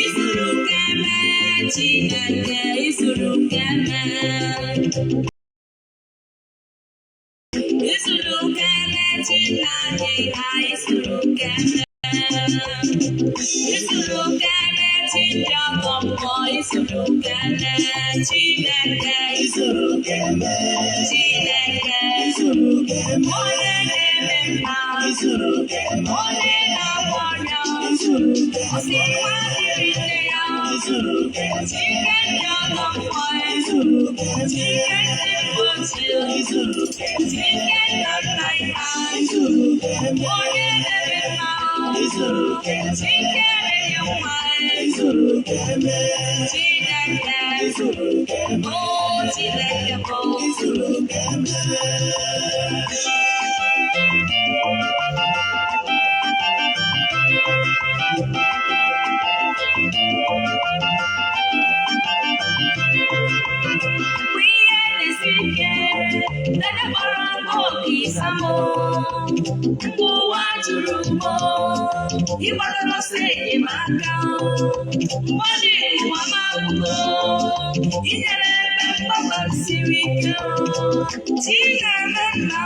Izuru keme, Chineke, izuru keme. Izuru keme, Chineke ha, izuru keme. Izuru keme, Chineke mmụọ, izuru keme. Chineke, izuru keme. Chineke, izuru keme. Onye na-eme mma, izuru keme. Onye na-agwọ ọrịa, izuru keme. Osi nwa dịrị nne ya, izuru keme. Chike ndị ọgọ mmụọ, izuru keme. Chike ndị mbụ ochie, izuru keme. Chike nna nna ya, izuru keme. Onye na-eme mma, izuru keme. Chike na-enye nwa, izuru keme. Chineke, izuru keme. O Chineke bụ izuru keme. Mgbe ihe na-esi ike, dada kpọrọ nkụ oke ịsamụ. Mgbe ụwa jụrụ m, ịgbatara ọsọ enyemaka. Mgbe ọ dị ụwa m agwụgo, inyere ebe mgbaba m siri ike. Chi na-eme nna,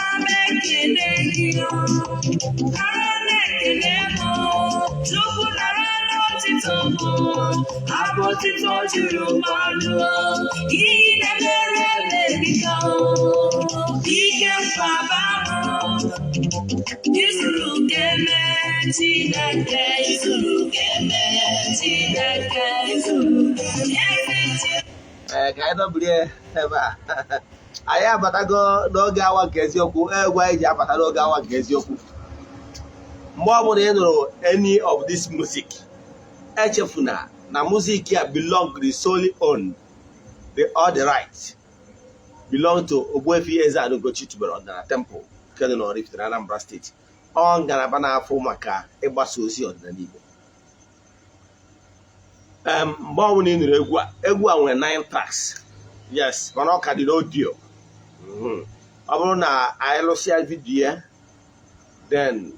ana m ekele gị. Nara na-ekele m, Chukwu, nara n'otito m. Abụ otito juru m ọnụ. Ihe na-emere m erika. Ike mkpaba m. Izuru keme, Chineke, izuru keme, Chineke, izuru ezi Chi. Ee, ka anyị dọbirie ebe a. Anyị abatago n'oge awa nke eziokwu. Egwu anyị ji abata n'oge awa nke eziokwu. Mgbe ọbụla ị nụrụ any of this music, echefuna na music a belong the solely owned, the all the rights belong to Ogbuefi Eze-Ana Ugochi tubelu Ọdịnala Temple nke dị n'Oraifite na Anambra Steeti. Ọ ngalaba na-afụ maka ịgbasa ozi ọdịnala Igbo. Mgbe ọbụla ị nụrụ egwu a, egwu a nwere nine tracks, yes, mana ọ ka dị n'audio. Ọ bụrụ na anyị lụsịa video ya, then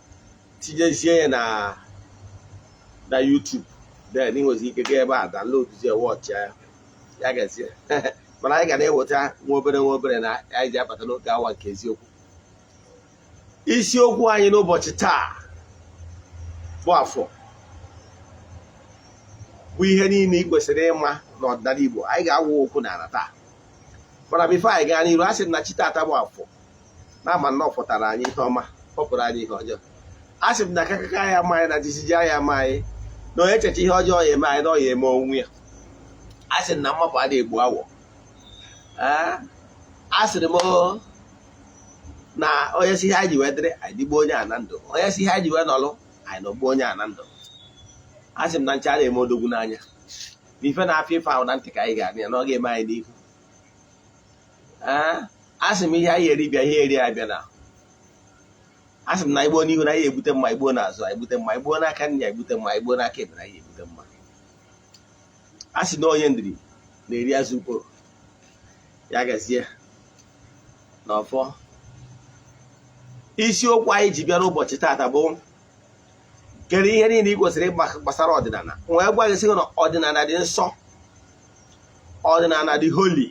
tinyezie ya na YouTube, then ị nwezi ike gaa ebe a download zie, watch ya. Ya gazie. Mana anyị ga na-eweta nwa obere nwa obere na anyị ji abata n'oge awa nke eziokwu. Isiokwu anyị n'ụbọchị taa bụ afọ, bụ ihe niile ị kwesịrị ịma n'ọdịnala Igbo. Anyị ga-awụ okwu n'ala taa, mana before anyị gaa n'iru, a sị na chi tata bụ afọ na-ama na ọ fọtara anyị ihe ọma, fọpụrụ anyị ihe ọjọọ. A sị m na akakaka ya ama anyị, na jijiji ya ama anyị, na onye echeche ihe ọjọọ ya eme anyị, na ọ ya eme onwe ya. A sị na mmapụ adịghị egbu awọ. A sịrị m na onye si ihe anyị ji wee dịrị anyị dịgbuo onye a na ndụ, onye si ihe anyị ji wee nọlụ anyị nọgbuo onye a na ndụ. A sị m na nche a na-eme odogwu n'anya, na ife na-afịa ife ahụ na ntị ka anyị ga-anụ ya na ọ ga-eme anyị n'ihu. Ee, a sị m ihe anyị eri bịa, ihe eri abịa na a sị m na igbo n'ihu na anyị ebute mma, igbo n'azụ anyị ebute mma, igbo n'aka nri anyị ebute mma, igbo n'aka ekpe na anyị ebute mma. A sị na onye ndiri na-eri azụ mkpụrụ ya gazie n'ọfọ. Isiokwu anyị ji bịa n'ụbọchị taata bụ kedu ihe niile ị kwesịrị ịgba gbasara ọdịnala. Wee gwa gị sị na ọdịnala dị nsọ, ọdịnala dị holy.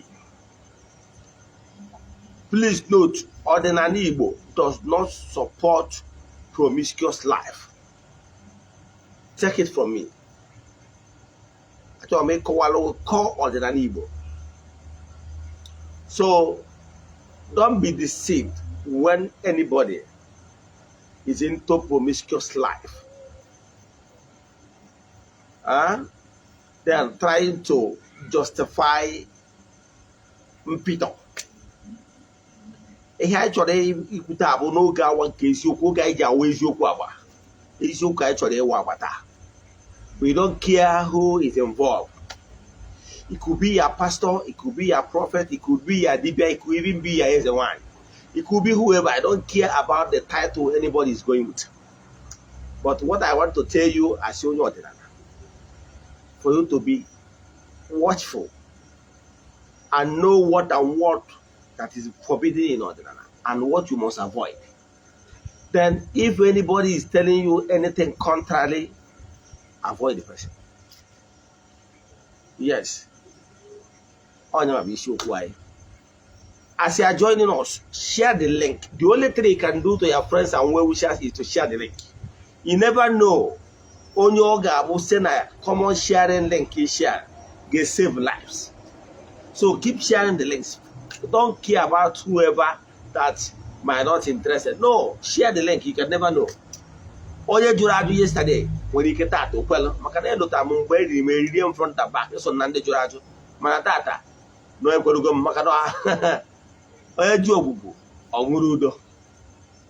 Please note, ọdịnala Igbo does not support promiscuous life. Take it from me. Achọrọ m ịkọwara ụkọ ọdịnala Igbo, so don't be deceived when anybody is into promiscuous life. Huh? They are trying to justify mpịtọ. Ihe anyị chọrọ ikwute abụ n'oge awa nke eziokwu, oge anyị ji awa eziokwu, agba eziokwu anyị chọrọ ịwa agba taa. We don't care who is involved. It could be your pastor, it could be your prophet, it could be your dibia, it could even be your eze nwanyị, it could be whoever. I don't care about the title anybody is going with, but what I want to tell you as onye ọdịnala, for you to be watchful and know what and what that is forbidden in ọdịnala and what you must avoid. Then if anybody is telling you anything contrary, avoid the person. Yes, onye ma bụ isiokwu anyị. As you are joining us, share the link. The only thing you can do to your friends and well-wishers is to share the link. You never know onye ọ ga-abụ site na common sharing link you share ga-save lives. So keep sharing the links. Don't care about whoever that might not interested. No, share the link. You can never know. Onye jụrụ ajụ yesterday nwere ike tata okwelu, maka na elota m mgbe eriri m eririe m front and back, eso na ndị jụrụ ajụ, mana tata na ekwerugo m, maka na onye ji ogbugbu ọ nwụrụ udo,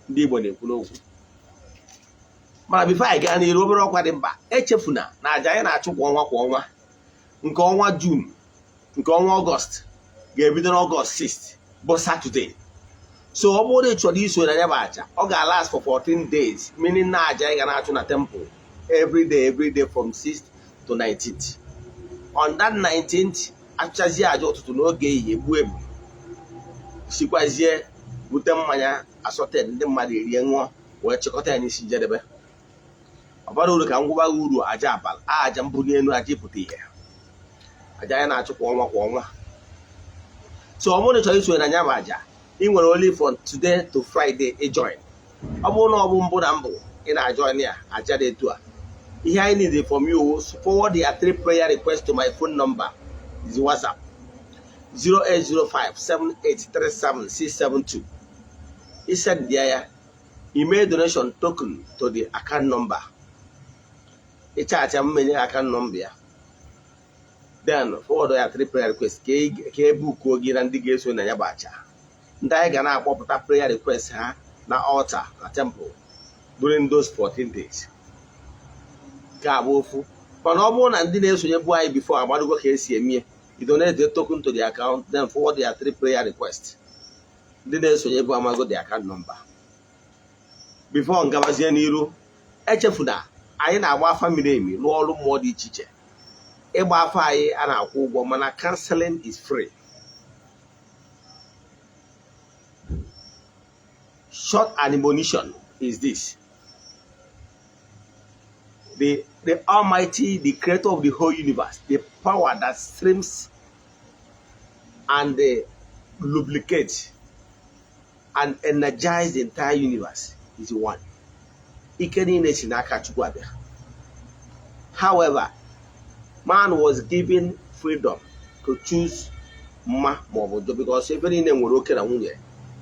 ndị Igbo na-ekwu n'okwu. Mana before anyị gaa n'iru, obere ọkwa dị mkpa. Echefuna na aja anyị na-achụ kwa ọnwa kwa ọnwa, nke ọnwa June, nke ọnwa Ọgọst ga-ebido n'Ọgọst 6 bụ Saturday. So ọ bụrụ na ị chọrọ iso na ya bụ aja, ọ ga-last for 14 days, meaning na aja anyị ga na-achụ na temple every day, every day from 6th to 19th. On that 19th, achụchazie aja ụtụtụ n'oge ehihie, egbu ebu, sikwazie bute mmanya assorted, ndị mmadụ erie, ṅụọ, wee chịkọta ya n'isi njedebe. Ọ bara uru ka m gwụba gị uru aja abalị, aja mbuli elu, aja ịpụta ihe, aja anyị na-achụ kwa ọnwa kwa ọnwa. So ọ bụrụ na ị chọrọ isonye na ya bụ aja, ị nwere only from today to Friday ị join. Ọ bụrụ na ọ bụ mbụ na mbụ ị na-ajoin ya, aja dị etu a, ihe anyị need from you, forward your three prayer request to my phone number, is WhatsApp 08057837672. I send ya, email donation token to the account number. Ịchacha mmenye account number ya, then forward ya three prayer request ka e bukuo gị na ndị ga-eso na ya bụ aja, ndị anyị ga na-akpọpụta prayer request ha na altar na temple during those 14 days. Nke a bụ ofu. Mana ọ bụrụ na ndị na-esonye bụ anyị before agbadogo ka esi eme, you donate the token to the account, then forward their three prayer request. Ndị na-esonye bụ amago the account number before. Ngabazie n'iru, echefuna anyị na-agba afa miri emi, rụọ ọrụ mmụọ dị iche iche. Ịgba afa anyị a na-akwụ ụgwọ, mana counseling is free. Short admonition is this: the Almighty, the creator of the whole universe, the power that streams and lubricates and energize the entire universe, is one. Ike niile si n'aka Chukwu abịa. However, man was given freedom to choose mma maọbụ njọ, because ebe niile nwere oke na nwunye,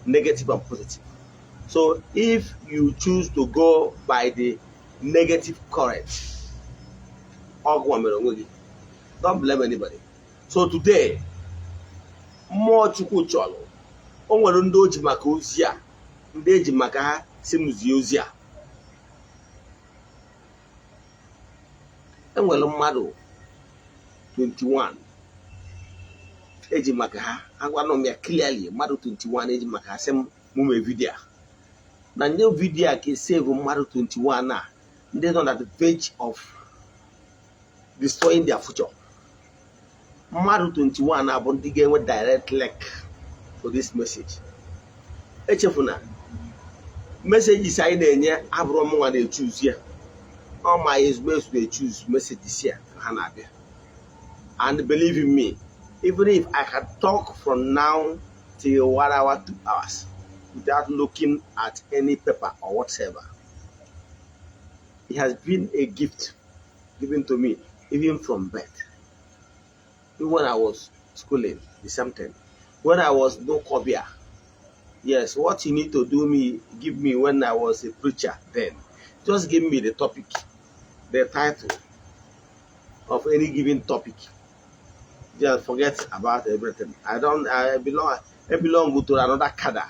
negative and positive. So if you choose to go by the negative current, ọgwụ mere onwe gị. Don't blame anybody. So today, mmụọ Chukwu chọrọ, o nwere ndị o ji maka ozi a, ndị eji maka ha si m zie ozi a. Enwere mmadụ 21 eji maka ha agwanụ m ya clearly, mmadụ 21 eji maka ha sị m mụ mee video a, na nye video a ka esave mmadụ 21 a, ndị nọ na the verge of destroying their future. Mmadụ 21 a bụ ndị ga-enwe direct link to this message. Echefuna, messages anyị na-enye abụrụ mụnwa na-echoose ya, ọ ma ezumezu na-echoose messages ya ka ha na-abịa. And believe in me, even if I can talk from now till 1 hour, 2 hours without looking at any paper or whatever, it has been a gift given to me even from birth. Even when I was schooling, the same thing. When I was no cobia, yes, what you need to do me, give me when I was a preacher then, just give me the topic, the title of any given topic. Just forget about everything. I don't, I belong to another cadre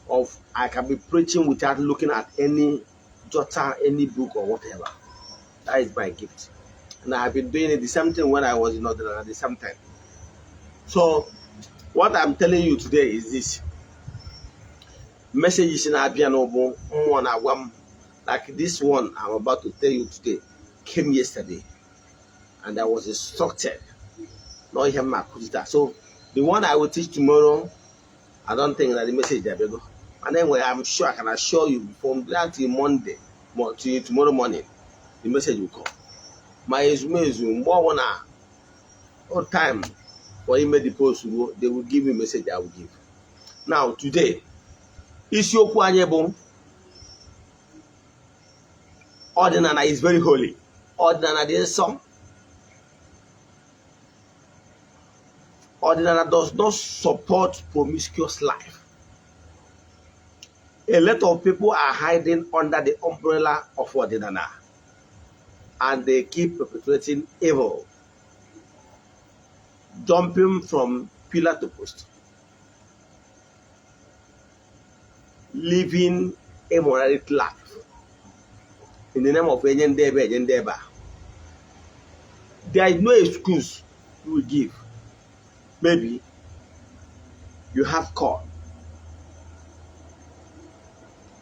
of I can be preaching without looking at any jotter, any book or whatever. That is my gift. And I have been doing it the same thing when I was in Northern at the same time. So what I'm telling you today is this. Messages na-abịa n'ụbụ mmụọ na-agwa m, like this one I'm about to tell you today came yesterday, and I was instructed not here. So the one I will teach tomorrow, I don't think that the message abịago. And anyway, I'm sure I can assure you from that till Monday till tomorrow morning, the message will come. Ma ezumezu mgbe ọbụla o time for ime the post ruo, they will give me message I will give. Now today, isiokwu anyị bụ ọdịnala is very holy. Ọdịnala dị nsọ. Ọdịnala does not support promiscuous life. A lot of people are hiding under the umbrella of ọdịnala and they keep perpetrating evil, jumping from pillar to post, living immorality life in the name of enye ndị ebe enye ndị ebe a. There is no excuse you will give. Maybe you have called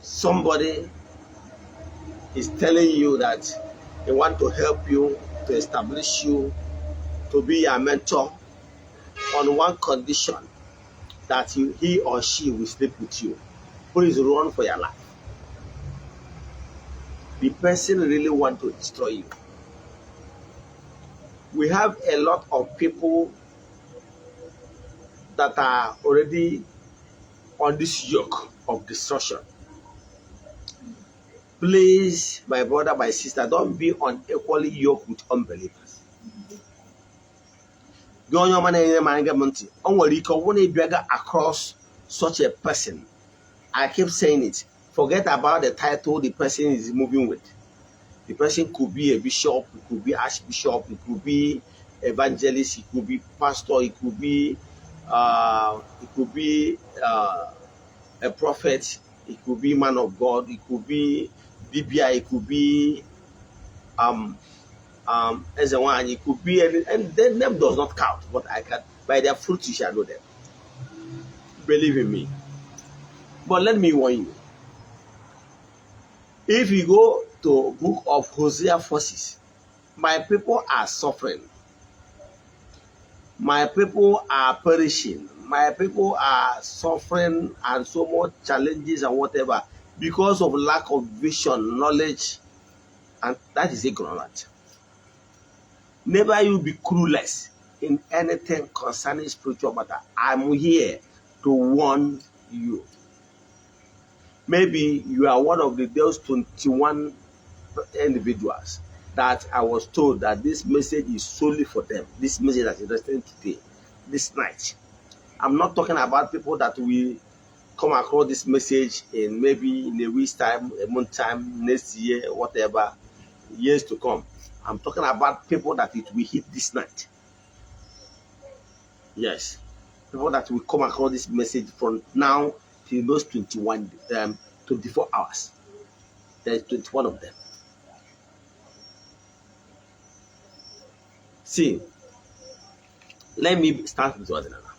somebody is telling you that they want to help you, to establish you, to be your mentor on one condition, that he or she will sleep with you. Please run for your life. The person really want to destroy you. We have a lot of people that are already on this yoke of destruction. Please, my brother, my sister, don't be unequally yoked with unbelievers. Gị onye ọma na-enyere m anya m ntị, o nwere ike ọ bụrụ na ị bịaga across such a person. I keep saying it. Forget about the title the person is moving with. The person could be a bishop, it could be archbishop, it could be evangelist, it could be pastor, it could be a prophet, it could be man of God, it could be dibia, it could be Ezenwanyi, it could be any, and the name does not count, but I can, by their fruit you shall know them. Believe in me. But let me warn you. If you go to book of Hosea 4:6, my people are suffering. My people are perishing. My people are suffering and so much challenges and whatever because of lack of vision, knowledge, and that is ignorant. Never you be clueless in anything concerning spiritual matter. I'm here to warn you. Maybe you are one of the those 21 individuals that I was told that this message is solely for them. This message that is listening today, this night. I'm not talking about people that will come across this message in maybe in a week's time, a month time, next year, whatever, years to come. I'm talking about people that it will hit this night. Yes. People that will come across this message from now till those 24 hours. There's 21 of them. See, let me start with Odinana.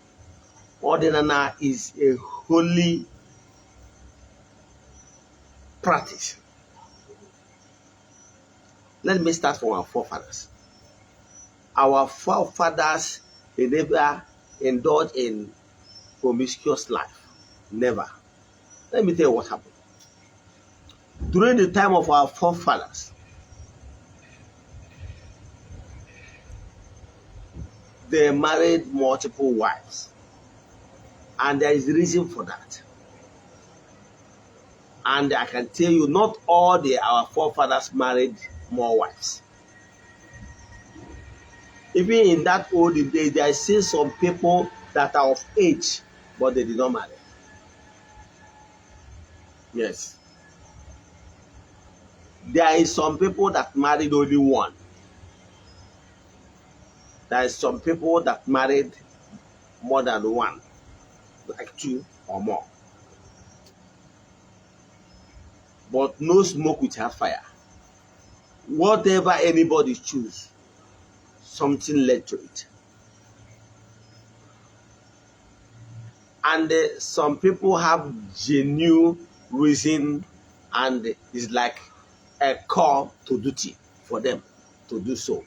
Odinana is a holy practice. Let me start from our forefathers. Our forefathers, they never indulged in promiscuous life. Never. Let me tell you what happened. During the time of our forefathers, they married multiple wives. And there is a reason for that. And I can tell you, not all our forefathers married more wives. Even in that old day, there are still some people that are of age, but they did not marry. Yes. There is some people that married only one. There is some people that married more than one, like two or more. But no smoke without fire. Whatever anybody choose, something led to it. And some people have genuine reason, and it's like a call to duty for them to do so.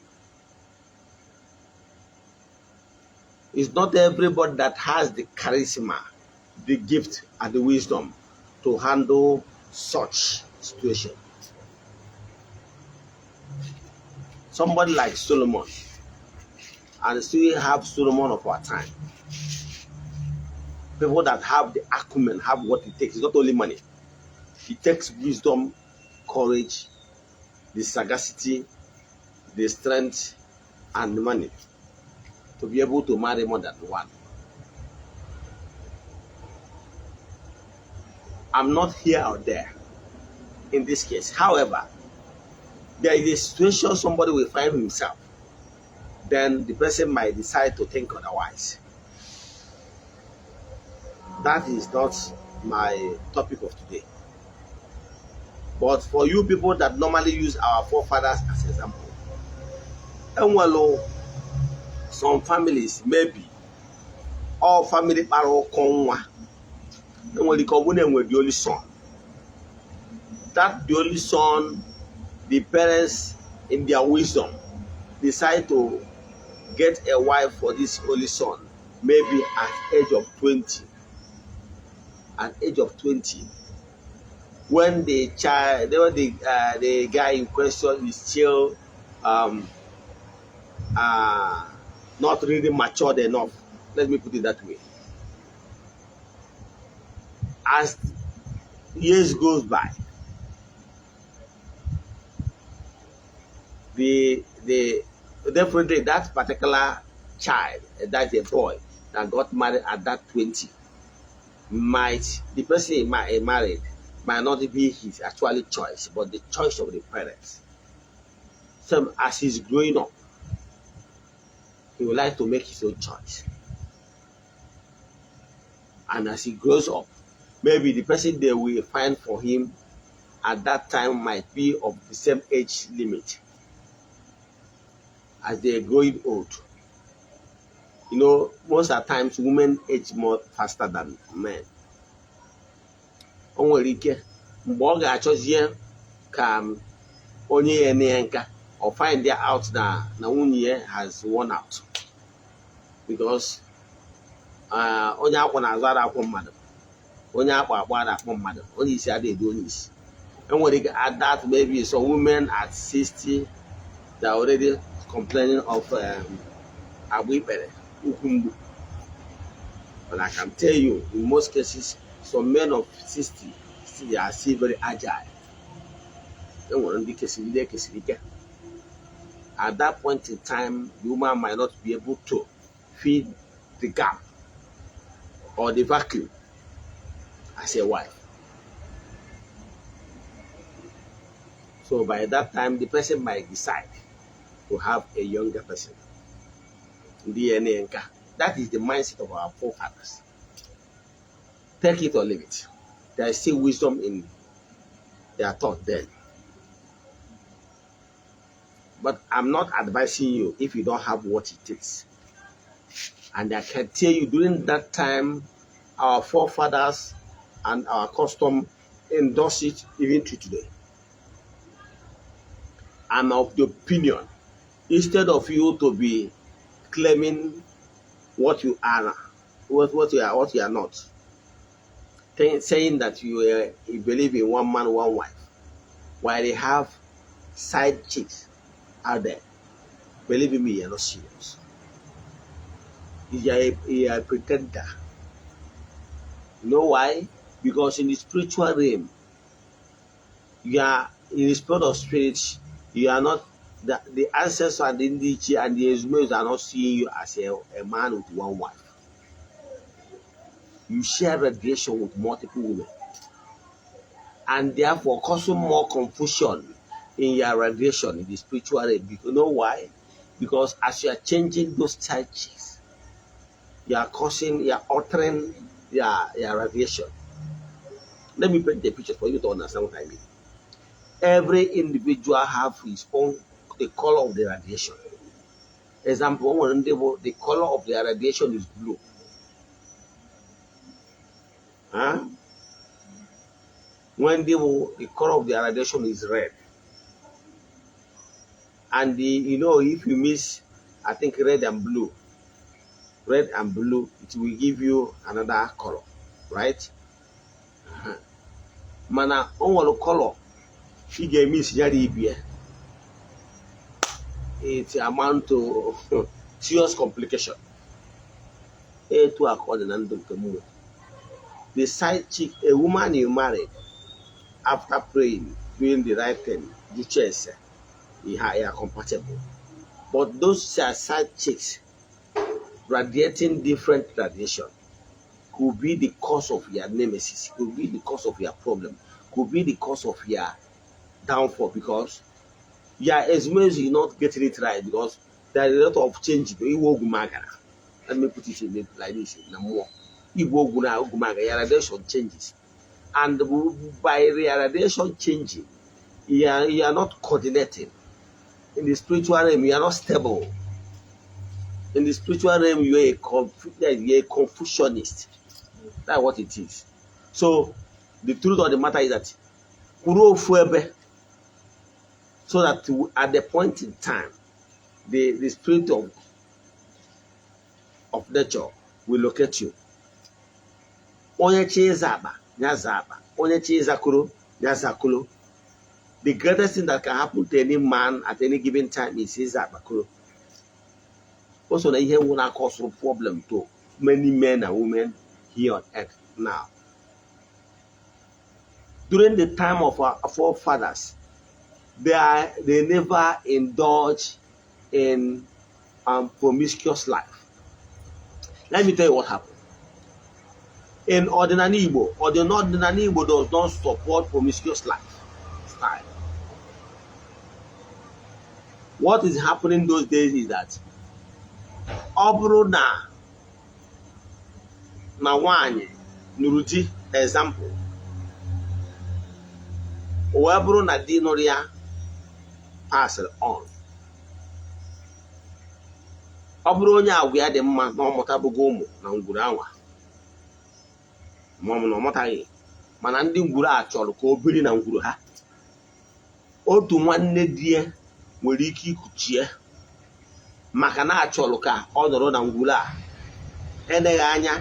It's not everybody that has the charisma, the gift and the wisdom to handle such situation. Somebody like Solomon, and still have Solomon of our time. People that have the acumen, have what it takes. It's not only money. It takes wisdom, courage, the sagacity, the strength, and money to be able to marry more than one. I'm not here or there in this case. However, there is a situation somebody will find himself. Then the person might decide to think otherwise. That is not my topic of today. But for you people that normally use our forefathers as example, enwelu some families, maybe all family kpara ụkọ nwa, enwere ike ọ bụrụ na enwe the only son. That the only son, the parents in their wisdom decide to get a wife for this only son, maybe at age of 20. At age of 20, when the child, when the guy in question is still not really matured enough. Let me put it that way. As years goes by, the definitely that particular child, that's a boy that got married at that 20, might the person he married might not be his actual choice, but the choice of the parents. So as he's growing up, he would like to make his own choice. And as he grows up, maybe the person they will find for him at that time might be of the same age limit as they're growing old. You know, most of the times women age more faster than men. O nwere ike mgbe ọ ga-achọzie ka onye ya na nka or find out na nwunye ya has worn out, because onye akwa na-azụ ara akwụ mmadụ, onye akpa akpọ ara akpọ mmadụ, onye isi adịghị edu onye isi. Enwere ike at that maybe some women at 60 they are already complaining of agba ikpere, ukwu mgbu. But I can tell you, in most cases, some men of 60 still are still very agile. Enwere ndị kesiri ndị ekesiri ike. At that point in time, the woman might not be able to fill the gap or the vacuum as a wife. So by that time, the person might decide to have a younger person. DNA nka. That is the mindset of our forefathers. Take it or leave it. There is still wisdom in their thought then. But I'm not advising you if you don't have what it takes. And I can tell you, during that time, our forefathers and our custom endorse it even to today. I'm of the opinion, instead of you to be claiming what you are, what you are, what you are not, saying that you believe in one man, one wife, while they have side chicks out there, believe in me, you're not serious. You're a pretender. You know why? Because in the spiritual realm, you are in the spirit of spirits, you are not, the ancestors and the Ndichi and the Ezumezu are not seeing you as a man with one wife. You share radiation with multiple women, and therefore causing more confusion in your radiation in the spiritual realm. You know why? Because as you are changing those churches, you are causing, you are altering your radiation. Let me paint the picture for you to understand what I mean. Every individual have his own, the color of the radiation. Example, when the color of their radiation is blue. Huh? When the color of their radiation is red. And if you miss, I think red and blue, it will give you another color. right? Mana o nwere color ị ga-eme isi ya ibie, it amount to serious complication. Etu a ka ọ dị na ndụ nke mmụọ. The side chick, a woman you married after praying, doing the right thing, jụcha ese ihe are compatible, but those are side chicks radiating different radiation, could be the cause of your nemesis, could be the cause of your problem, could be the cause of your downfall, because your ezumezu, you not getting it right, because there is a lot of change. Iwe ogwumagara, let me put it in like this, na mmụọ igwe ogwu na ogwumagara, your radiation changes, and by your radiation changing, you are not coordinating in the spiritual realm. You are not stable in the spiritual realm. You are a confusionist. That's what it is. So the truth of the matter is that kwuru ofu ebe, so that at the point in time, the spirit of nature will locate you. Onye chi ịza akpa ya za akpa, onye chi ịzakoro ya zakoro. The greatest thing that can happen to any man at any given time is ịza akpakoro. O so na ihe nwụ na-cause problem to many men and women here on earth now. During the time of our forefathers, they never indulge in promiscuous life. Let me tell you what happened. In Ọdịnala Igbo, Ọdịnala Igbo does not support promiscuous life style. What is happening those days is that ọ bụrụ na nwanyị nụrụ di, example, o wee bụrụ na di nụrụ ya passed on, ọ bụrụ onye agwa ya dị mma na ọ mụtabugo ụmụ na ngwuru anwa, ma ọ bụ na ọ mụtaghị, mana ndị ngwuru a chọrọ ka o biri na ngwuru ha, otu nwanne di ya nwere ike ikuchie maka na achọrọ ka ọ nọrọ na ngwuru a, eleghị anya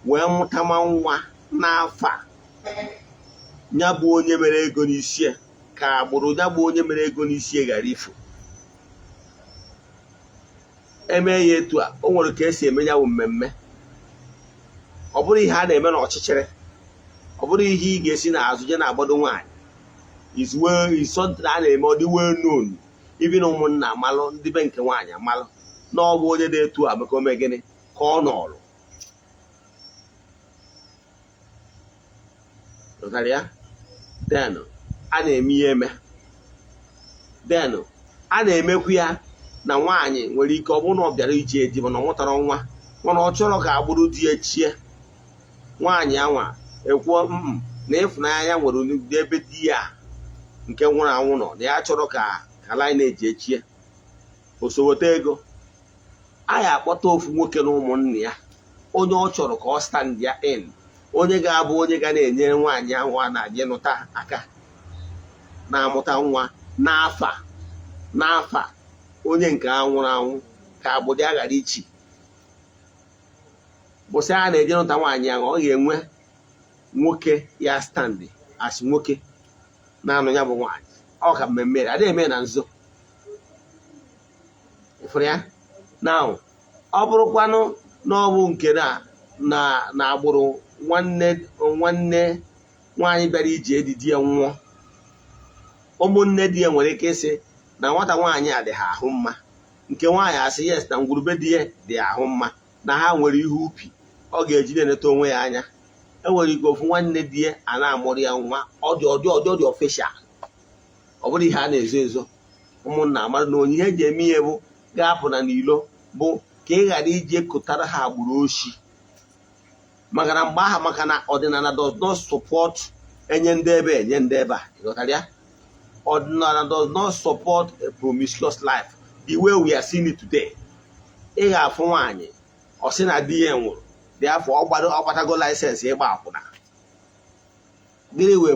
wee mụtama nwa n'afọ a, ya bụ onye mere ego n'isi ya, ka agbụrụ ya bụ onye mere ego n'isi ya ghara ifu. Eme ya etu a, o nwere ka esi eme ya bụ mmemme. Ọ bụrụ ihe a na-eme n'ọchịchịrị, ọ bụrụ ihe ị ga-esi n'azụ je na-agbado nwaanyị, is well, is something a na-eme, ọ dị well known, even ụmụnna amalụ, ndị be nke nwaanyị amalụ na ọ bụ onye dị etu a, maka ome gịnị ka ọ nọrọ lụtara ya. Then a na-eme ihe eme, then a na-emekwu ya na nwaanyị nwere ike, ọ bụrụ na ọ bịara ije di, mana ọ mụtara nwa, mana ọ chọrọ ka agbụrụ di ya chie, nwaanyị anwa ekwuo na ịfụnanya ya nwere ebe di ya nke nwụrụ anwụ nọ, na ya chọrọ ka lineage echie, o soweta ego a ya akpọta ofu nwoke na ụmụnne ya, onye ọ chọrọ ka ọ stand ya in, onye ga-abụ onye ga na-enyere nwaanyị ahụ a na-adị nụta aka na-amụta nwa n'afa onye nke a nwụrụ anwụ, ka agbụrụ ya ghara ichi. Bụsị a na-eje nụta nwaanyị ahụ, ọ ga-enwe nwoke ya stand as nwoke na-anụ ya bụ nwaanyị. Ọ ka mmemme adịghị eme na nzo ịfụrụ ya. Now, ọ bụrụkwanụ na ọ bụ nke na agbụrụ nwanne nwaanyị bịara iji edidi ya nwụọ, ụmụnne di ya nwere ike ịsị na nwata nwaanyị a dị ha ahụ mma, nke nwaanyị asị yes, na ngwurube di ya dị ahụ mma, na ha nwere ihe ubi ọ ga-eji na-eneta onwe ya anya. Enwere ike ofu nwanne di ya a na-amụrụ ya nwa. Ọ dị official, ọ bụrụ ihe a na-ezo ezo, ụmụnna amara na onye ihe eji eme ihe bụ ga-apụ na n'ilo, bụ ka ị ghara iji ekotara ha agbụrụ oshi, maka na mgbe ahụ, maka na ọdịnala does not support enye ndị ebe enye ndị ebe a. Ịghọtara ya? Ọdịnala does not support a promiscuous life the way we are seeing it today. Ị ga-afụ nwaanyị, ọ sị na di ya nwụrụ dị afọ, ọ gbatago license ịgba akwụna. Gịnị wee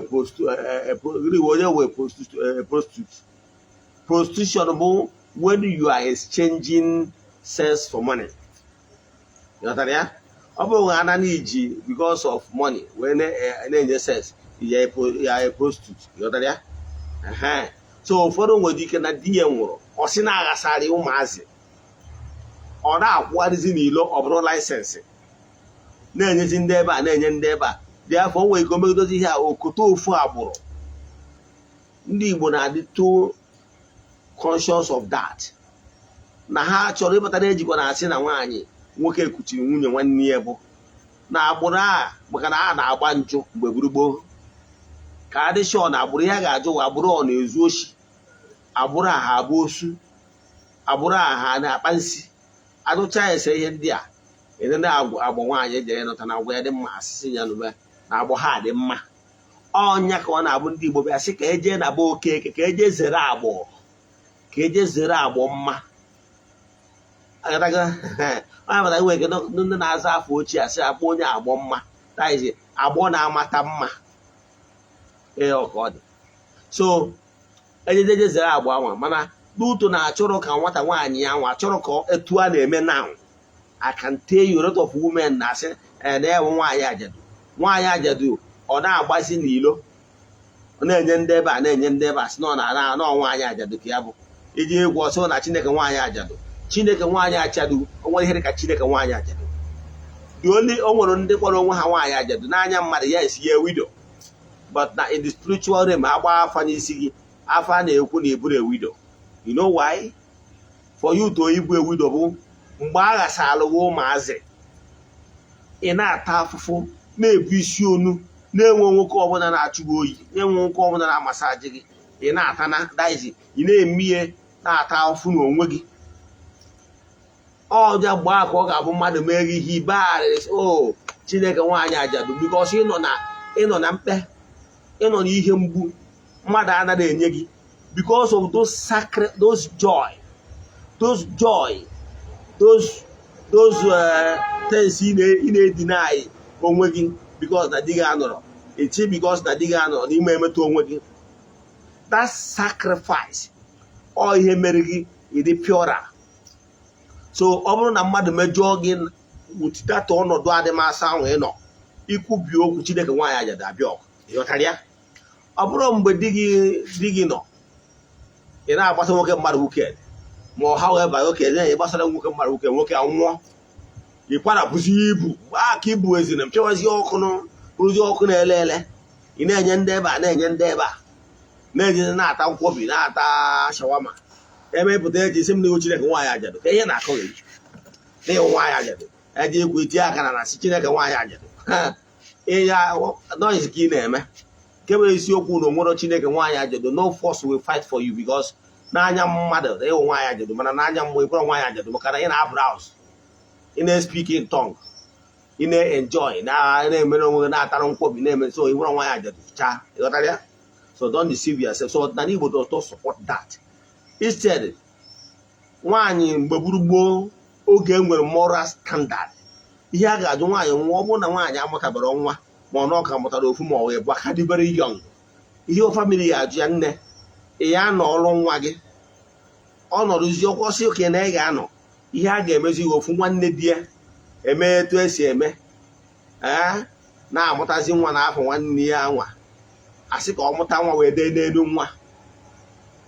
onye wee prostitute? Prostitution bụ when you are exchanging sex for money. Ịghọtara ya? Ọ bụrụ na ana iji because of money wee na-enye sex, ya a prostitute, ghọtara ya? Ehe. So ụfọdụ nwere ike na di ya nwụrụ, ọ sị na aghasara ụmụazị, ọ na-akwụgharịzi n'ilo, ọ bụrụ license na-enyezi ndị ebe a, na-enye ndị ebe a dị afọ. O nwere ike omegidozi ihe a okoto ofu agbụrụ. Ndị Igbo na-adị too conscious of that, na ha chọrọ ịbata na ejikwa na asị na nwaanyị nwoke kuchiri nwunye nwanne ya bụ na agbụrụ a, maka na a na-agba njụ mgbe gburugburu ka adị sure na agbụrụ ya ga-ajụ wa agbụrụ ọ na-ezu oshi, agbụrụ a ha abụ osu, agbụrụ a ha na-akpa nsi. Ajụcha ese ihe ndị a, enene agbụ nwaanyị ejere nọta na agwa ya dị mma, asịsị ya nụbe na agbụ ha dị mma. Ọnya ka ọ na-abụ ndị Igbo bịa sị ka eje na be Okeke, ka eje zere agbụ, ka eje zere agbụ mma. Agadaga onye bata nwere ike ndị na-aza afọ ochie asị akpọ onye agbọ mma taizi, agbọ na-amata mma. Ee, ọ ka ọ dị. So ejejeje zere agbụ anwa, mana n'uto na-achọrọ ka nwata nwaanyị ya nwa chọrọ ka etu a na-eme now. I can tell you a lot of women na-asị na ewe nwaanyị ajadu, nwaanyị ajadu, ọ na-agbazi n'ilo, ọ na-enye ndị ebe a, na-enye ndị ebe a, sị na ọ na-ana nọ nwaanyị ajadu ka ya bụ iji egwu ọsọ na Chineke nwaanyị ajadu, Chineke nwaanyị ajadu. O nwere ihe dị ka Chineke nwaanyị ajadu? The only o nwere ndị kpọrọ onwe ha nwaanyị ajadu n'anya mmadụ, yes, ya widow, but na in the spiritual realm, agba afa n'isi gị, afa na-ekwu na eburu a widow. You know why? For you to ibu a widow bụ mgbe a ghasara gị ụmụazị, ị na-ata afụfụ, na-ebu isi onu, na-enwe nwoke ọbụla na-achụ gị oyi, na-enwe nwoke ọbụla na-amasaji gị, ị na-ata na daizi, ị na-eme ihe, na-ata afụfụ n'onwe gị. Ọja gbaa ka ọ ga-abụ mmadụ mee gị ihe ibegharịrị, o Chineke nwaanyị ajadu, because ịnọ na mkpe, ịnọ n'ihe mgbu, mmadụ anaghị enye gị because of those sacred, those joy, those joy, those things ị na-edeny onwe gị because na di gị anọrọ echi, because na di gị anọrọ n'ime emetụ onwe gị. That sacrifice, ọ ihe mere gị ịdị pure. So ọ bụrụ na mmadụ mejọọ gị with that ọnọdụ adịmasị ahụ ị nọ, ikwubi okwu Chineke nwaanyị ajadu abịa ọgụ, ịghọtara ya? Ọ bụrụ mgbe di gị nọ, ị na-agbasa nwoke mmadụ wicked, ma ọ however oke na gbasara nwoke mmadụ wicked, nwoke anwụọ, ị kwarapụzi ibu aka ibu ezina mpịawazi ọkụ rụzie ọkụ na-ele ele, ị na-enye ndị ebe a, na-enye ndị ebe a, na-enye, na-ata nkwobi, na-ata shawarma, emepụta eji isi m n'ihu Chineke nwaanyị ajadu ka ihe na-akọ gị n'ịhụ nwaanyị ajadu eji ekwu itinye aka na asị Chineke nwaanyị ajadu ihe noise ka ị na-eme. Nke bụ isiokwu na onwero Chineke nwaanyị ajadu. No force will fight for you, because n'anya mmadụ ịhụ nwaanyị ajadu, mana n'anya mmụọ ịbụrụ nwaanyị ajadu, maka na ị na-abrowse, ị na-speak in tongue, ị na-enjoy, na-emere onwe gị, na-atara nkwobi, na-eme. So ịbụrụ nwaanyị ajadu chaa, ịghọtara ya? So don't deceive yourself. So ọdịnala Igbo does not support that. Instead, nwaanyị mgbe gburu oge e nwere moral standard, ihe a ga-ajụ nwaanyị nwa, ọ bụrụ na nwaanyị amụtabara nwa, ma ọ na ọka mụtara ofu ma ọ wee bụ aka dị very young, ihe family ya ajụ ya, nne, ị ya nọ ọrụ nwa gị, ọ nọrụzi ọkwọsị oke na ị ga-anọ, ihe a ga-emezi ya ofu nwanne di ya eme etu esi eme, ee, na-amụtazi nwa n'afọ nwanne ya nwa, asị ka ọ mụta nwa wee dee n'elu nwa.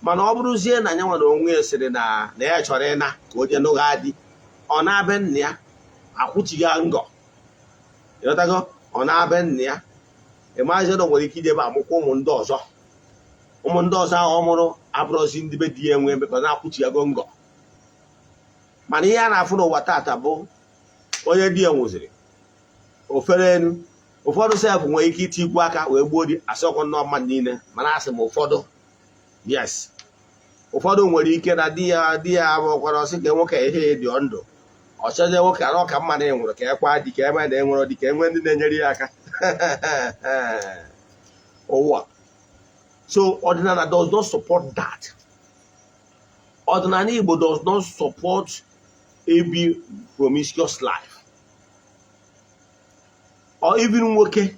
Mana ọ bụrụzie na ya nwere onwe ya sịrị na na ya chọrọ ịna ka o jee nụgha di, ọ na-abịa nna ya akwụchighị ngọ, ịghọtago? Ọ na-abịa nna ya, ịmazi na o nwere ike ijebe amụkwa ụmụ ndị ọzọ, ụmụ ndị ọzọ ahụ ọ mụrụ abụrụzi ndị be di ya enwe ebe ka ọ na-akwụchighego ngọ. Mana ihe a na-afụ n'ụwa tata bụ onye di ya nwụziri ofere elu, ụfọdụ sef nwere ike iti ikwu aka wee gbuo di, asị ọkwa nnọọ mmadụ niile, mana asị m ụfọdụ. Yes, ụfọdụ nwere ike na di ya abụkwara ọsị ka nwoke ihe dị ndụ, ọchọzie nwoke ara ọka mma na ị nwụrụ ka ekwa di ka ebe na enwere di ka enwe ndị na-enyere ya aka ụwa. So ọdịnala does not support that. Ọdịnala Igbo does not support ebi promiscuous life or even nwoke.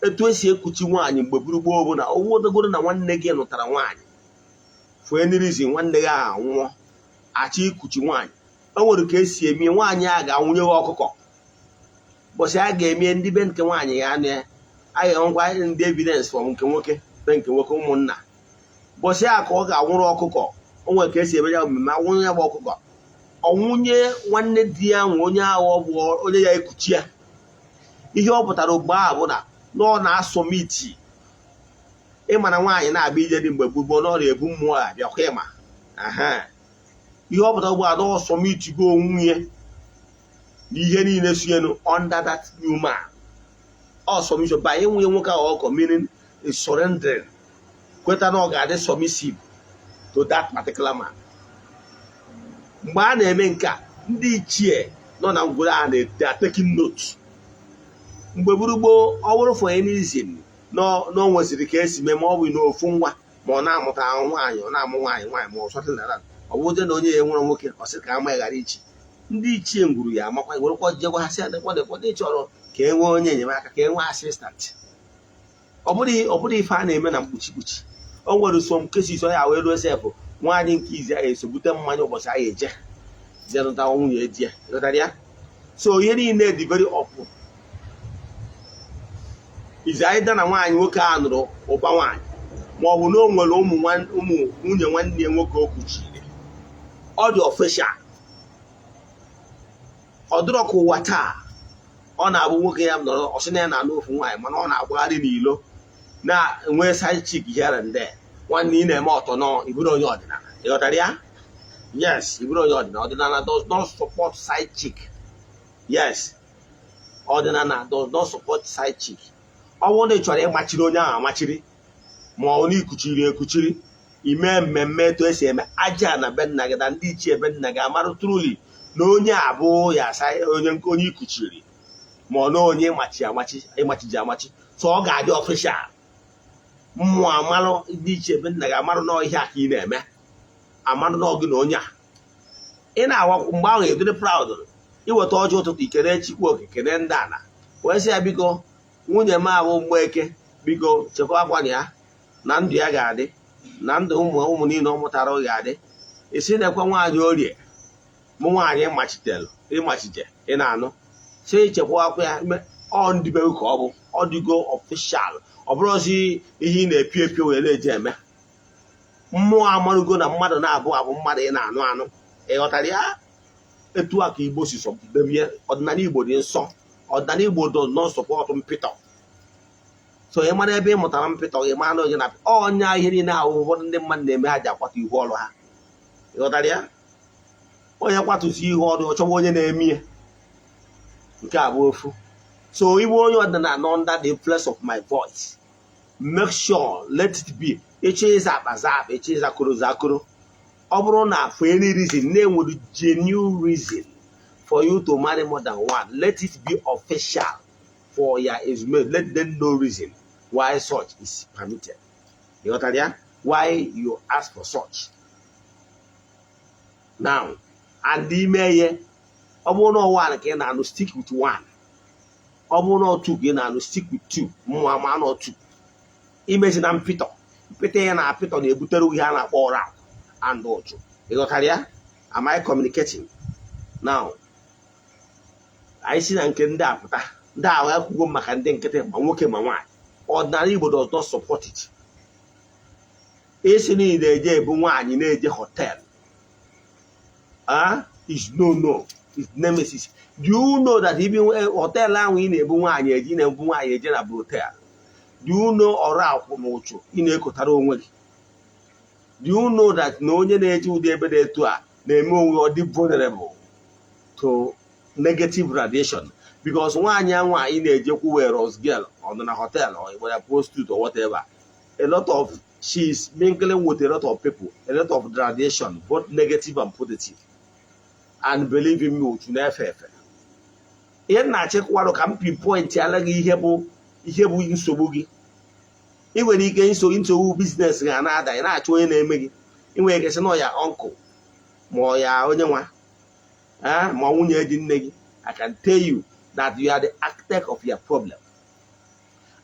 Etu esi ekuchi nwaanyị mgbe gburu gboo bụ na owodogoro na nwanne gị nụtara nwaanyị, for any reason nwanne gị ahụ anwụọ, achọ ikuchi nwaanyị, o nwere ka esi eme. Nwaanyị a ga-anwụnye gị ọkụkọ. Ụbọchị a ga-eme, ndị be nke nwaanyị ya anụ ya, a ga-enwekwa ndị evidence from nke nwoke, be nke nwoke, ụmụnna. Ụbọchị a ka ọ ga-anwụrụ ọkụkọ. O nwere ka esi eme ya omume anwụrụ ya bụ ọkụkọ, ọnwụnye nwanne di ya nwe onye ahụ, ọ bụ onye ya ekuchi ya. Ihe ọ pụtara ugbo ahụ bụ na ọ na-asubmit. Ịma na nwaanyị na-abịa ije dị mgbe gboo na ọ na-ebu mmụọ abịakwa. Ịma ihe ọ pụtara ugbu a na ọ submitigo onwe ya na ihe niile sienu under that new man. Ọ submission by nwunye nwoke ahụ ọkọ, meaning is surrendering, kweta na ọ ga-adị submissive to that particular man. Mgbe a na-eme nke a, ndị ichie nọ na ngwere a na taking note. Mgbe gburugburu, ọ bụrụ for any reason na o nweziri ka esi mee, ma ọ bụ n'ofu nwa, ma ọ na-amụta nwaanyị, ọ na-amụ nwaanyị nwaanyị, ma ọ something like that, ọ bụrụ na onye ya nwere nwoke, ọ sị ka ama ya ghara ichi, ndị ichie ngwuru ya amakwa, werekwa jegwa ha sị ya nekwa nekwa ndị chọrọ ka e nwee onye enyemaka, ka e nwee assistant. Ọ bụrụ ife a na-eme na mkpuchi mkpuchi, o nwere some cases ọ ya wee ruo sef, nwaanyị nke izi ahụ eso bute mmanya ụbọchị ahụ eje jee nụta nwunye di ya. Ghọtara ya? So ihe niile dị very open. Izi anyị da na nwaanyị nwoke a nụrụ ụba nwaanyị, ma ọ bụ na o nwere ụmụ nwunye nwanne ya nwoke o kuchiri, ọ dị official. Ọ dịrọ ka ụwa taa, ọ na-abụ nwoke ya nọrọ, ọ sị na ya na-anụ ofu nwaanyị, mana ọ na-agbagharị n'ilo na-enwe side chick here and there. Nwanne, ị na-eme ọtọ nọ, ịbụrụ onye ọdịnala. Ị ghọtara ya? Yes, ịbụrụ onye ọdịnala. Ọdịnala does not support side chick. Yes, ọdịnala does not support side chick. Ọ bụrụ na ị chọrọ ịmachiri onye ahụ amachiri, ma ọ na ikuchiri ekuchiri, ime mmemme etu esi eme aja na be nna gị na ndị ichie be nna gị amarụ truly na onye a bụ ya asa onye onye ikuchiri, ma ọ na onye ịmachi amachi, ịmachiji amachi. So ọ ga-adị official. Mmụọ amalụ, ndị ichie be nna gị amarụ na ihe a ka ị na-eme, amarụ na gị na onye a ị na-awakwu. Mgbe ahụ edere proud iweta ọjọọ ụtụtụ, ikene Chukwu Oke, kene ndị ala, wee sị ya, "Biko, nwunye m ahụ Mgbeke, biko chekwa akwa ya na ndụ ya ga-adị, na ndụ ụmụ ụmụ niile ọ mụtara ga-adị." Isi na-ekwe nwaanyị Orie mụ, nwaanyị machitelu ịmachite ị na-anụ, si chekwa akwa ya. Ọ ndịbe ka ọ bụ, ọ dịgo official. Ọ bụrụzi ihe ị na-epio epio wee na-eji eme. Mmụọ amarugo na mmadụ na-abụ abụ mmadụ ị na-anụ anụ. Ị ghọtara ya? Etu a ka Igbo si sọdebie. Ọdịnala Igbo dị nsọ. Ọdịnala Igbo does not support mpịtọ. So ị mara ebe ị mụtara mpịtọ gị, mara na onye na ọnya. Ihe niile ahụ ụfọdụ ndị mmadụ na-eme, ha ji akwatu ihu ọrụ ha. Ị ghọtara ya? Onye kwatụsi ihu ọrụ, ọ chọwa onye na-eme ya. Nke a bụ ofu. So iwe onye ọdịnala nọ under the influence of my voice, make sure let it be. Ịchọ ịza akpa, za akpa. Ịchọ ịza akụrụ, za akụrụ. Ọ bụrụ na for any reason na-enwere genuine reason for you to marry more than one, let it be official for your ezumezu. Let them know reason why such is permitted. Ị ghọtara ya? Why you ask for such now and ime ihe. Ọ bụrụ na one ka ị na-anụ, stick with one. Ọ bụrụ na two ka ị na-anụ, stick with two. Mmụọ ama nọ two. Imezi na mpịtọ mpịtọ ya na apịtọ na-ebutere ihe a na-akpọ ụra and ụchụ. Ị ghọtara ya? Am I communicating now? Anyị si na nke ndị a pụta. Ndị ahụ ekwugo maka ndị nkịtị, ma nwoke ma nwaanyị. Ọdịnala Igbo does not support it. Isi niile eje ebu nwaanyị na-eje hotel, ah, is no no, is nemesis. Do you know that even hotel ahụ ị na-ebu nwaanyị eje, ị na-ebu nwaanyị eje na brothel? Do you know ọrụ akwụ na ụchụ ị na-ekotara onwe gị? Do you know that na onye na-eje ụdị ebe dị etu a na-eme onwe ọ dị vulnerable to negative radiation? Because nwaanyị anwa ị na-ejekwu were runs girl, ọ nọ na hotel or were prostitute or whatever, a lot of, she is mingling with a lot of people, a lot of radiation, both negative and positive. And believe in me, otu na-efe efe. Ihe m na-achịkwarụ ka m pinpoint ala gị ihe bụ nsogbu gị. Ị nwere ike nsogbu business ga na-ada, ị na-achọ onye na-eme gị. Ị nwere ike sị na ọ ya uncle, ma ọ ya onye nwa, ma nwunye di nne gị. I can tell you that you are the architect of your problem.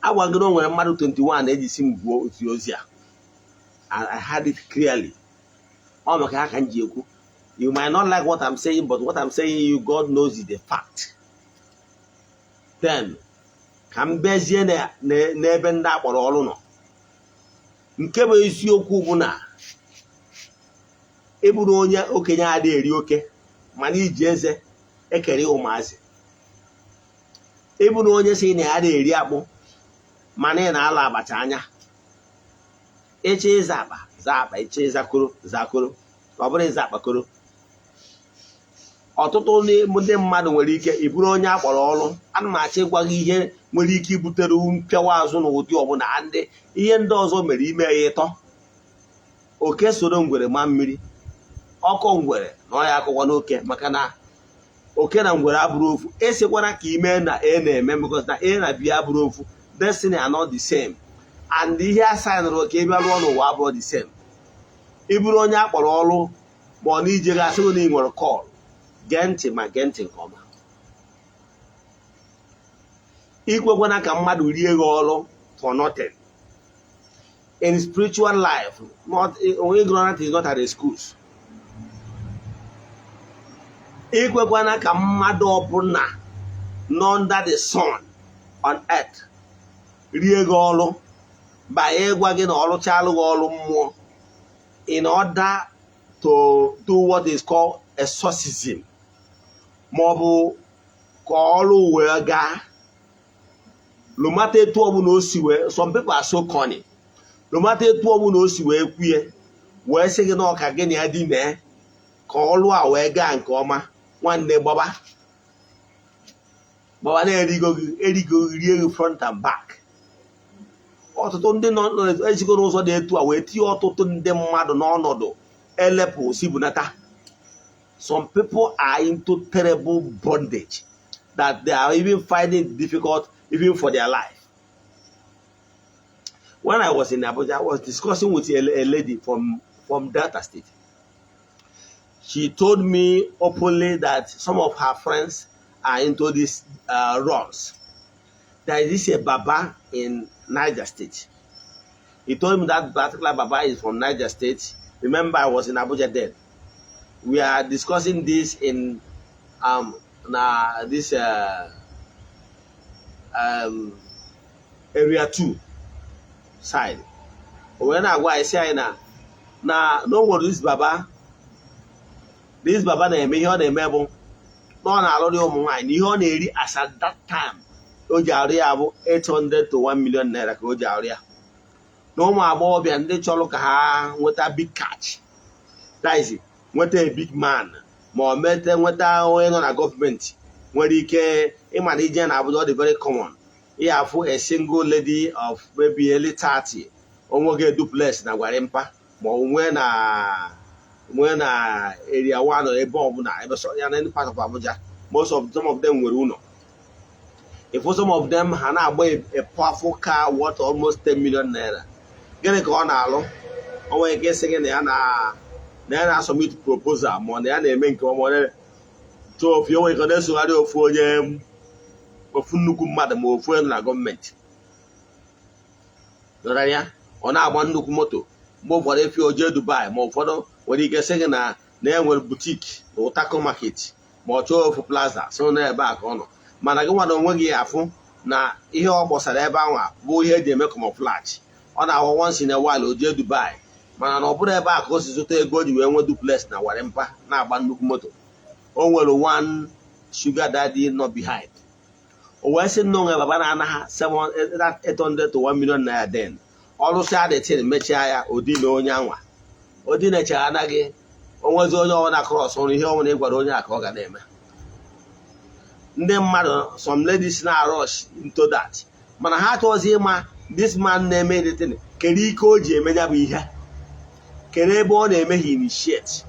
Agwa gị na o nwere mmadụ 21 ejisi m buo otu ozi a. I had it clearly. Ọ maka ha ka m ji ekwu. You might not like what I'm saying, but what I'm saying you, God knows, is the fact. Then ka m bịazie n'ebe ndị akpọrọ ọrụ nọ. Nke bụ eziokwu bụ na ịbụrụ onye okenye adịghị eri oke, mana iji eze ekere ụmụazị. Ịbụrụ onye si na ya adịghị eri akpụ, mana ị na-alọ abacha anya. Ịchọ ịza akpa, zaa akpa. Ịchọ ịzakoro, zakoro. Ọ bụrụ ịza akpakoro. Ọtụtụ ndị mmadụ nwere ike ịbụrụ onye akpọrọ ọrụ. Ana m achọ ịgwa gị ihe nwere ike ibutere mpịawa azụ n'ụdị ọbụla. Ndị ihe ndị ọzọ mere ime ya ịtọ oke soro ngwere ma mmiri ọkọ ngwere na ọ ya akụkwa n'oke, maka na oke na ngwere abụrụ ofu. Esikwana ka ime na a na-eme, because na A na B abụrụ ofu. Destiny are not the same, and ihe a signụrụ ka ị bịa rụọ n'ụwa abụrụ the same. Ị bụrụ onye akpọrọ ọrụ, ma ọ na ije gasị na ị nwere call, gee ntị, ma gee ntị nke ọma. Ikwekwana ka mmadụ rie gị ọrụ for nothing. In spiritual life, not ignorant is not an excuse. Ikwekwana ka mmadụ ọbụla nọ under the sun on earth rie gị ọrụ banye ịgwa gị na ọrụchalụ gị ọrụ mmụọ in order to do what is called exorcism, ma ọ bụ ka ọrụ wee gaa. No matter etu ọbụla o si wee, some people are so cunning. No matter etu ọbụla o si wee kwue wee sị gị na ọka gị na ya dị mee ka ọrụ a wee gaa nke ọma, nwanne, gbaba gbaba na-erigo gị, erigo gị, rie gị front and back. Ọtụtụ ndị nọ ezigo n'ụzọ dị etu a wee tinye ọtụtụ ndị mmadụ n'ọnọdụ elepụ si bunata. Some people are into terrible bondage that they are even finding it difficult even for their life. When I was in Abuja, I was discussing with a lady from Delta State. She told me openly that some of her friends are into these runs. There is this a Baba in Niger State. He told me that particular Baba is from Niger State. Remember, I was in Abuja then. We are discussing this in na this area 2 side. O wee na-agwa anyị sị anyị na o nwere this Baba. This Baba na-eme ihe ọ na-eme bụ na ọ na-alụrị ụmụ nwaanyị, na ihe ọ na-eri as at that time o ji arụ ya bụ 800 to 1 million naira ka o ji arụ ya, na ụmụ agbọghọbịa ndị chọrọ ka ha nweta big catch, that is, nweta a big man, ma ọ mete nweta onye nọ na gọọmenti nwere ike ịma na ije na Abuja, ọ dị very common ihe afụ a single lady of maybe early 30, onwe gị duplex na Gwarimpa, ma ọ nwee na area 1, ebe ọbụla ebe so ya na any part of Abuja. Most of some of them nwere ụlọ. If some of them ha na-agba a powerful car worth almost 10 million naira, gịnị ka ọ na-alụ? O nwere ike ịsị gị na ya na-asubmit proposal, ma ọ na ya na-eme nke ọma. Ọ tụọ ofu, o nwere ike ọ na-esogharị ofu onye, ofu nnukwu mmadụ, ma ofu onye nọ na gọọmenti dọrọ ya, ọ na-agba nnukwu moto. Mgbe ụfọdụ efi o jee Dubai, ma ụfọdụ nwere ike sị gị na e nwere boutique na Utako Market, ma ọ chọọ ofu plaza so na ebe a ka ọ nọ. Mana gị nwada onwe gị afụ na ihe ọ gbasara ebe ahụ bụ ihe eji eme camouflage. Ọ na-ahụ once in a while o jee Dubai, mana na ọ bụrụ ebe a ka o si zụta ego o ji wee nwee duplex na Gwarimpa, na-agba nnukwu moto. O nwere one sugar daddy nọ behind. O wee sị nnọọ nwe baba na-ana ha 800 to 1 million naira. Then ọrụsịa the thing, mechaa ya, odina onye anwa odinechara anaghị onwezi onye ọbụla cross ọrụ ihe ọbụla ị gwara onye a ka ọ ga na-eme. Ndị mmadụ, some ladies na rush into that, mana ha achọghịzi ịma this man na-eme anything. Kedu ike o ji eme ya bụ ihe? Kedu ebe ọ na-eme ha initiate?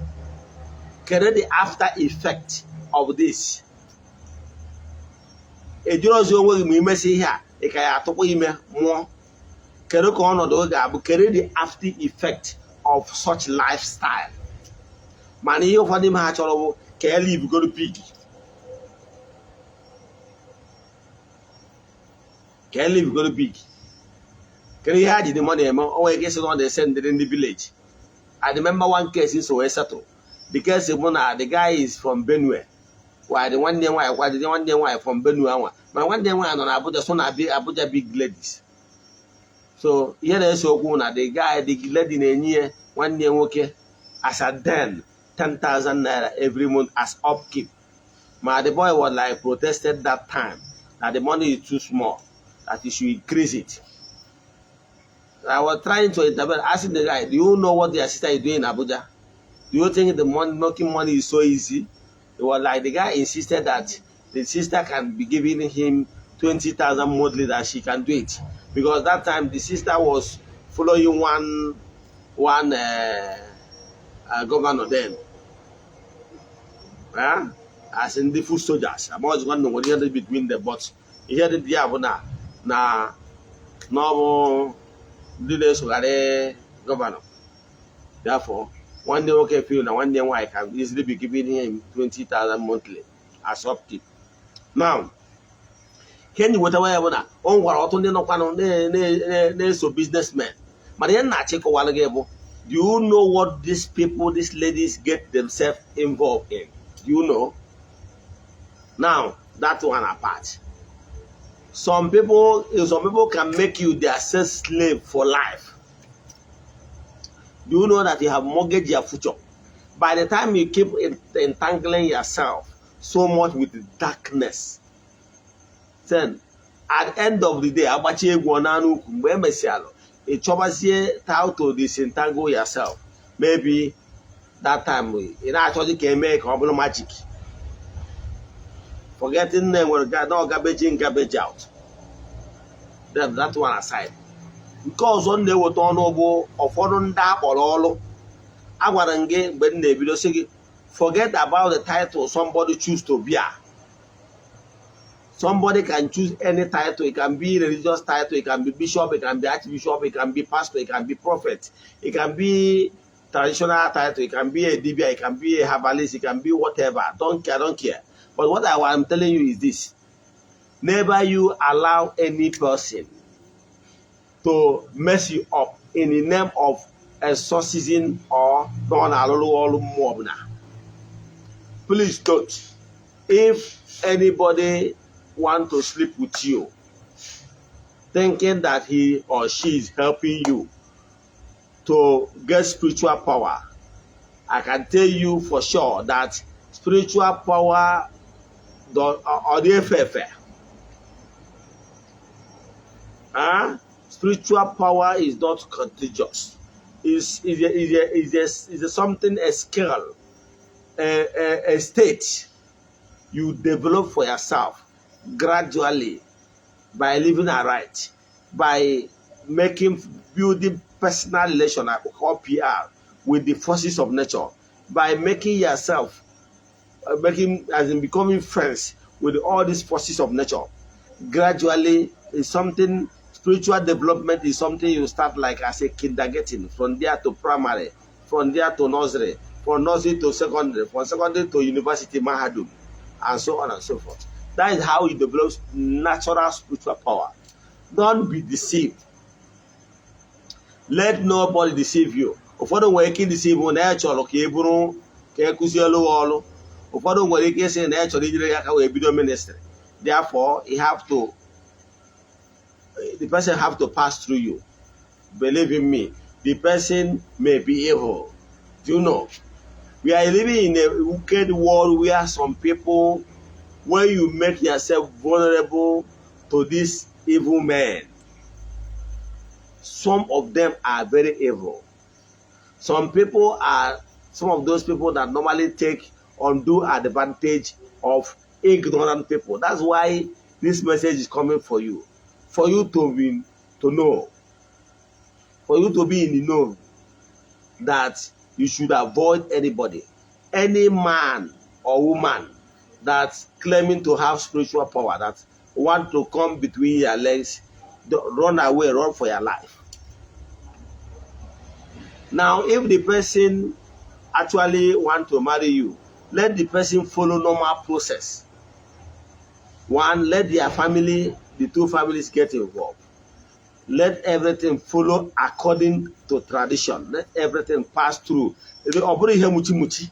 Kedu the after effect of this? Ejiri onwe gị ma imesi ihe a, ị ka ya atụkwa ime mụọ? Kedu ka ọnọdụ gị ga-abụ? Kedu the after effect of such lifestyle? Mana ihe ụfọdụ ime ha chọrọ bụ ka e livegoro big, ka e livegoro big. Kedu ihe ha ji dị money eme? O nwere ike ịsị na ọ na-ese ndịrị ndị village. I remember one case so wee settle the case bụ na the guy is from Benue. While nwanne ya nwaanyị kwadide, nwanne ya nwaanyị from Benue anwa, mana nwanne ya nwaanyị nọ na Abuja, so na Abuja big ladies. So ihe na-ese okwu na the guy, the lady na-enye ya, nwanne ya nwoke, as at then, 10,000 naira every month as upkeep. Ma the boy was like protested that time that the money is too small, that he should increase it. I was trying to intervene, asking the guy, "Do you know what your sister is doing in Abuja? Do you think the money, making money is so easy?" It was like the guy insisted that the sister can be giving him 20,000 monthly, that she can do it. Because that time the sister was following one governor then. Huh? As in the foot soldiers. I'm always wondering what he between them, but ihe dị ya bụ na ọ bụ ndị na-esogharị governor. Therefore, nwanne nwoke feel na nwanne nwaanyị can easily be giving him 20,000 monthly as upkeep. Now, ihe nji wetawa ya bụ na o gwara ọtụtụ ndị nọkwanụ na-eso businessmen. Mana ihe m na-achọ ịkọwara gị bụ, do you know what these people, these ladies, get themselves involved in? Do you know? Now, that one apart. Some people can make you their sex slave for life. Do you know that you have mortgaged your future? By the time you keep entangling yourself so much with the darkness, then at the end of the day, agbachi egwu ọ na-anụ ukwu, mgbe e mesịalụ, ị chọbazie how to disentangle yourself. Maybe that time ị na-achọzi ka emee ka ọ bụrụ magic. Forgetting na enwere no garbage in, garbage out. Then that one aside. Nke ọzọ m na-eweta ọnụ bụ ụfọdụ ndị akpọrọ ọrụ. Agwara m gị mgbe m na-ebido sị gị, forget about the title somebody choose to bear. Somebody can choose any title. It can be religious title, it can be bishop, it can be archbishop, it can be pastor, it can be prophet, it can be traditional title, it can be a dibia, it can be a herbalist, it can be whatever. Don't care, don't care. But what I am telling you is this: never you allow any person to mess you up in the name of exorcism or na ọ na-alụrụ ọrụ mmụọ ọbụla. Please don't. If anybody want to sleep with you, thinking that he or she is helping you to get spiritual power, I can tell you for sure that spiritual power ọ dị efe efe. Huh? Spiritual power is not contagious. Is a something, a skill, a state you develop for yourself gradually by living aright, by making, building personal relation, I call PR, with the forces of nature, by making yourself, making, as in becoming friends with all these forces of nature. Gradually, is something, spiritual development is something you start like as a kindergarten, from there to primary, from there to nursery, from nursery to secondary, from secondary to university, mahadum, and so on and so forth. That is how you develop natural spiritual power. Don't be deceived. Let nobody deceive you. Ụfọdụ nwere ike deceive na ya chọrọ ka ị bụrụ ka e kụzielu gị ọrụ. Ụfọdụ nwere ike ịsị na ya chọrọ ijere gị aka wee bido ministry. Therefore, you have to the person have to pass through you. Believe in me, the person may be evil. Do you know? We are living in a wicked world where some people, when you make yourself vulnerable to these evil men, some of them are very evil. Some people are some of those people that normally take undue advantage of ignorant people. That's why this message is coming for you to be to know, for you to be in the know that you should avoid anybody, any man or woman that claiming to have spiritual power that want to come between your legs. Run away, run for your life. Now, if the person actually want to marry you, let the person follow normal process. One, let their family, the two families, get involved. Let everything follow according to tradition. Let everything pass through. Ọ bụrụ ihe muchi muchi.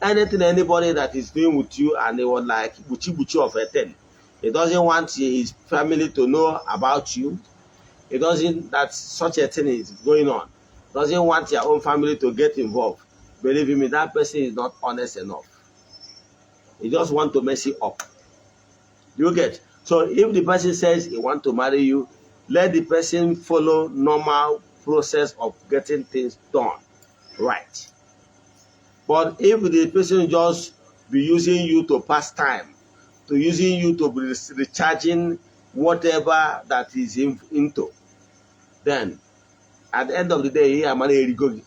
Anything anybody that is doing with you and they were like buchi buchi of a thing, he doesn't want his family to know about you. He doesn't that such a thing is going on. Doesn't want your own family to get involved. Believe me, that person is not honest enough. He just want to mess you up. You get? So if the person says he want to marry you, let the person follow normal process of getting things done right. But if the person just be using you to pass time, to using you to be recharging whatever that is into, then at the end of the day, ihe amara erigo gị,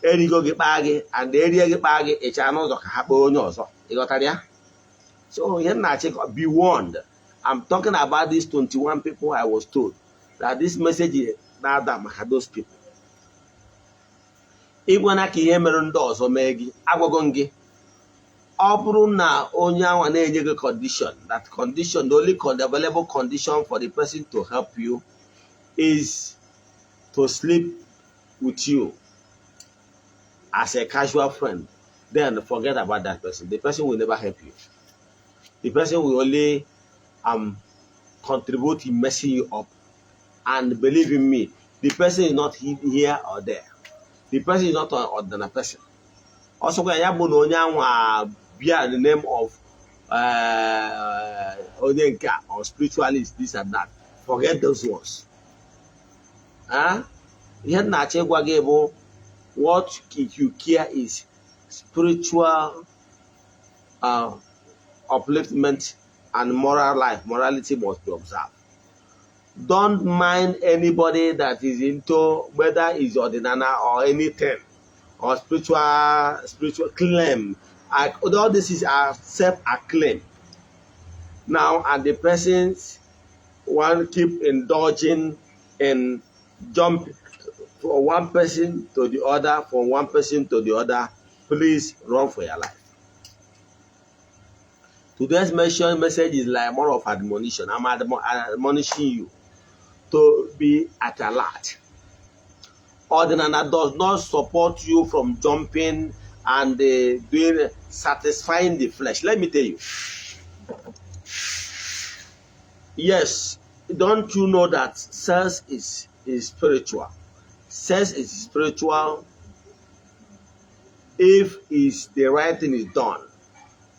erigo gị kpaa gị, and erie gị kpaa gị ịcha n'ụzọ ka ha kpọọ onye ọzọ. Ịghọtara ya? So ihe m na-achị, be warned. I'm talking about these 21 people. I was told that this message na-ada maka those people. Ịgwana ka ihe mere ndị ọzọ mee gị. Agwago m gị, ọ bụrụ na onye anwa na-enye gị condition, that condition, the only available condition for the person to help you is to sleep with you as a casual friend, then forget about that person. The person will never help you. The person will only contribute in messing you up. And believe in me, the person is not here or there. The person is not an ordinary person. Also, ya bụ na onye anwa bịa in the name of onye nke a or spiritualist, this and that, forget those ones. Huh? Ihe m na-achọ ịgwa gị bụ, what you care is spiritual upliftment and moral life. Morality must be observed. Don't mind anybody that is into whether it's ọdịnala or anything or spiritual claim. All this is a self-acclaim now, and the persons one keep indulging in jump from one person to the other, from one person to the other. Please run for your life. Today's message is like more of admonition. I'm admonishing you to be at alert. Ọdịnala does not support you from jumping and doing satisfying the flesh. Let me tell you. Yes, don't you know that sex is spiritual? Sex is spiritual if is the right thing is done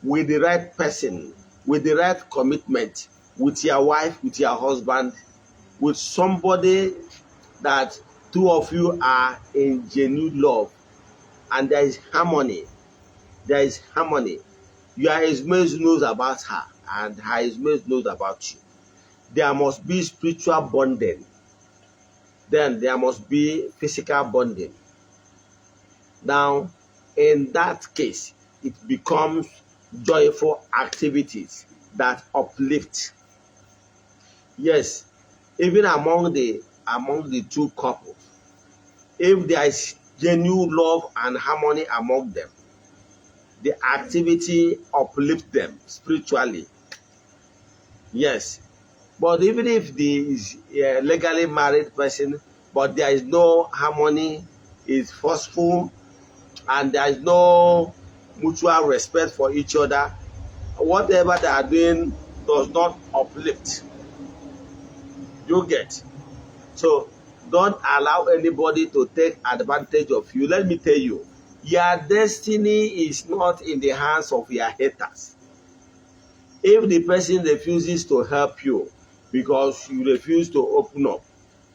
with the right person, with the right commitment, with your wife, with your husband, with somebody that two of you are in genuine love and there is harmony. There is harmony. Your ezumezu knows about her and her ezumezu knows about you. There must be spiritual bonding. Then there must be physical bonding. Now, in that case, it becomes joyful activities that uplift. Yes, even among the two couples, if there is genuine love and harmony among them, the activity uplift them spiritually. Yes, but even if the is a legally married person, but there is no harmony, is forceful, and there is no mutual respect for each other, whatever they are doing does not uplift. You get? So don't allow anybody to take advantage of you. Let me tell you, your destiny is not in the hands of your haters. If the person refuses to help you because you refuse to open up,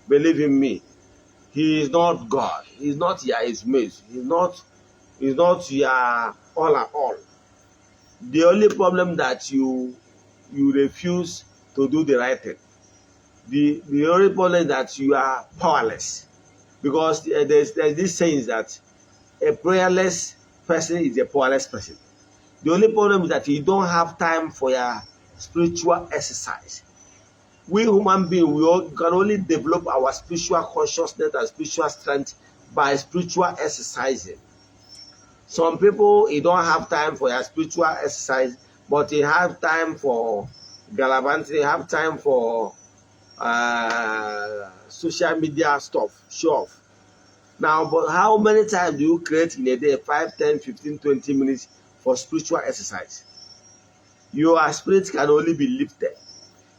believe in me, he is not God. He is not your mate. He's not your all and all. The only problem that you refuse to do the right thing. The only problem that you are powerless. Because there's this saying that a prayerless person is a powerless person. The only problem is that you don't have time for your spiritual exercise. We human beings, we all can only develop our spiritual consciousness and spiritual strength by spiritual exercising. Some people, you don't have time for your spiritual exercise, but you have time for gallivanting, you have time for social media stuff, show off. Now, but how many times do you create in a day? 5, 10, 15, 20 minutes for spiritual exercise. Your spirit can only be lifted.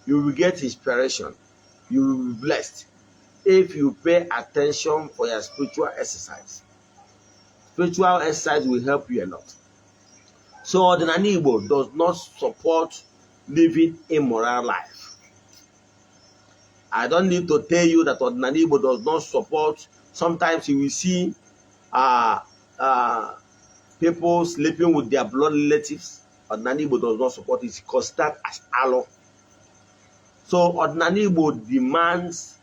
You will get inspiration. You will be blessed if you pay attention for your spiritual exercise. Spiritual exercise will help you a lot. So Ọdịnala Igbo does not support living immoral life. I don't need to tell you that Ọdịnala Igbo does not support. Sometimes you will see people sleeping with their blood relatives. Ọdịnala Igbo does not support it. It's considered as alụ. So Ọdịnala Igbo demands